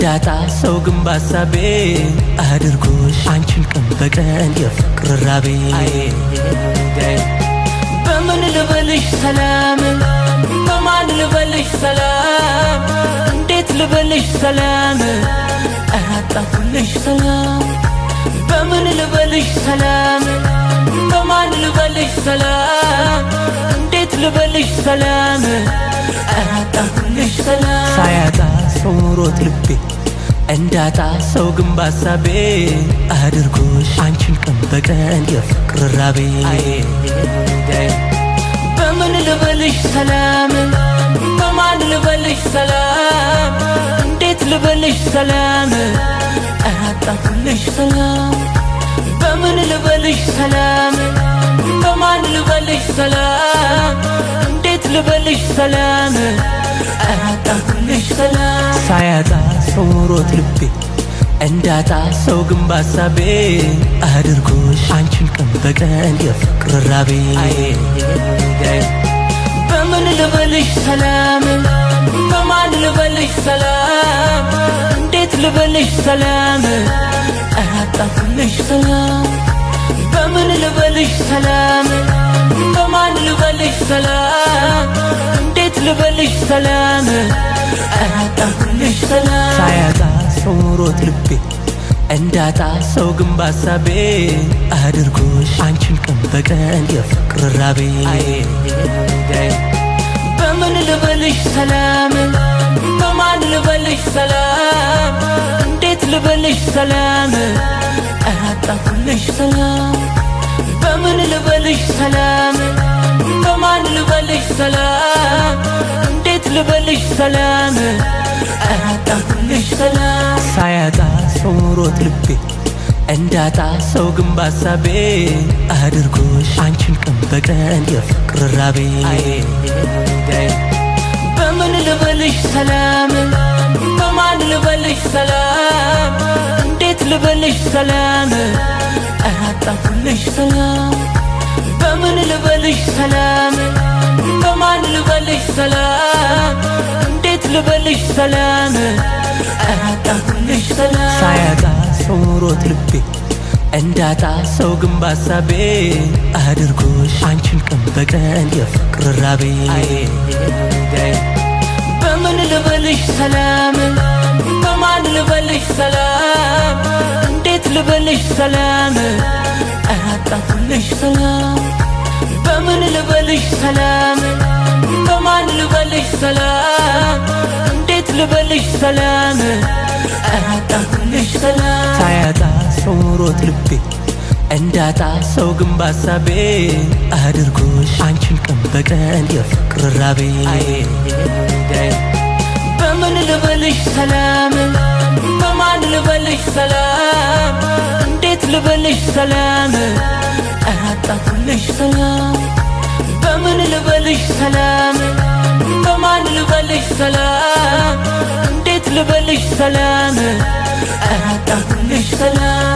እንዳጣ ሰው ግን ባሳቤ አድርጎሽ አንቺን ቀን በቀን የፍቅር ራቤ። በምን ልበልሽ ሰላም፣ በማን ልበልሽ ሰላም፣ እንዴት ልበልሽ ሰላም፣ ኧረ አጣሁልሽ ሰላም። በምን ልበልሽ ሰላም፣ በማን ልበልሽ ሰላም፣ እንዴት ልበልሽ ሰላም፣ ኧረ አጣሁልሽ ሰላም። ሳያጣ ሰው ኖሮት ልቤ እንዳጣ ሰው ግን ባሳቤ አድርጎሽ አንቺን ቀን በቀን የፍቅር ራቤ። በምን ልበልሽ ሰላም፣ በማን ልበልሽ ሰላም፣ እንዴት ልበልሽ ሰላም፣ ኧረ አጣሁልሽ ሰላም። በምን ልበልሽ ሰላም፣ በማን ልበልሽ ሰላም፣ እንዴት ልበልሽ ሰላም፣ ኧረ አጣሁልሽ ሰላም። ሳያጣ ሰው ኖሮት ልቤ እንዳጣ ሰው ግን ባሳቤ አድርጎሽ አንቺን ቀን በቀን የፍቅር ራቤ። በምን ልበልሽ ሰላም፣ በማን ልበልሽ ሰላም፣ እንዴት ልበልሽ ሰላም፣ ኧረ አጣሁልሽ ሰላም። በምን ልበልሽ ሰላም፣ በማን ልበልሽ ሰላም፣ እንዴት ልበልሽ ሰላም፣ ኧረ አጣሁልሽ ሰላም። ሳያጣ ሰው ኖሮት ልቤ እንዳጣ ሰው ግን ባሳቤ አድርጎሽ አንቺን ቀን በቀን የፍቅር ራቤ። በምን ልበልሽ ሰላም፣ በማን ልበልሽ ሰላም፣ እንዴት ልበልሽ ሰላም፣ ኧረ አጣሁልሽ ሰላም። በምን ልበልሽ ሰላም፣ በማን ልበልሽ ሰላም፣ እንዴት ልበልሽ ሰላም፣ ኧረ አጣሁልሽ ሰላም። ሳያጣ ሰው ኖሮት ልቤ እንዳጣ ሰው ግን ባሳቤ አድርጎሽ አንቺን ቀን በቀን የፍቅር ራቤ። በምን ልበልሽ ሰላም፣ በማን ልበልሽ ሰላም፣ እንዴት ልበልሽ ሰላም፣ ኧረ አጣሁልሽ ሰላም። በምን ልበልሽ ሰላም፣ በማን ልበልሽ ሰላም፣ እንዴት ልበልሽ ሰላም፣ ኧረ አጣሁልሽ ሰላም። ሳያጣ ሰው ኖሮት ልቤ እንዳጣ ሰው ግን ባሳቤ አድርጎሽ አንቺን ቀን በቀን የፍቅር ራቤ። በምን ልበልሽ ሰላም፣ በማን ልበልሽ ሰላም፣ እንዴት ልበልሽ ሰላም፣ ኧረ አጣሁልሽ ሰላም። በምን ልበልሽ ሰላም፣ በማን ልበልሽ ሰላም፣ እንዴት ልበልሽ ሰላም፣ ኧረ አጣሁልሽ ሰላም። ሳያጣ ሰው ኖሮት ልቤ እንዳጣ ሰው ግን ባሳቤ አድርጎሽ አንቺን ቀን በቀን የፍቅር ራቤ። በምን ልበልሽ ሰላም፣ በማን ልበልሽ ሰላም፣ እንዴት ልበልሽ ሰላም፣ ኧረ አጣሁልሽ ሰላም። በምን ልበልሽ ሰላም፣ በማን ልበልሽ ሰላም፣ እንዴት ልበልሽ ሰላም፣ ኧረ አጣሁልሽ ሰላም።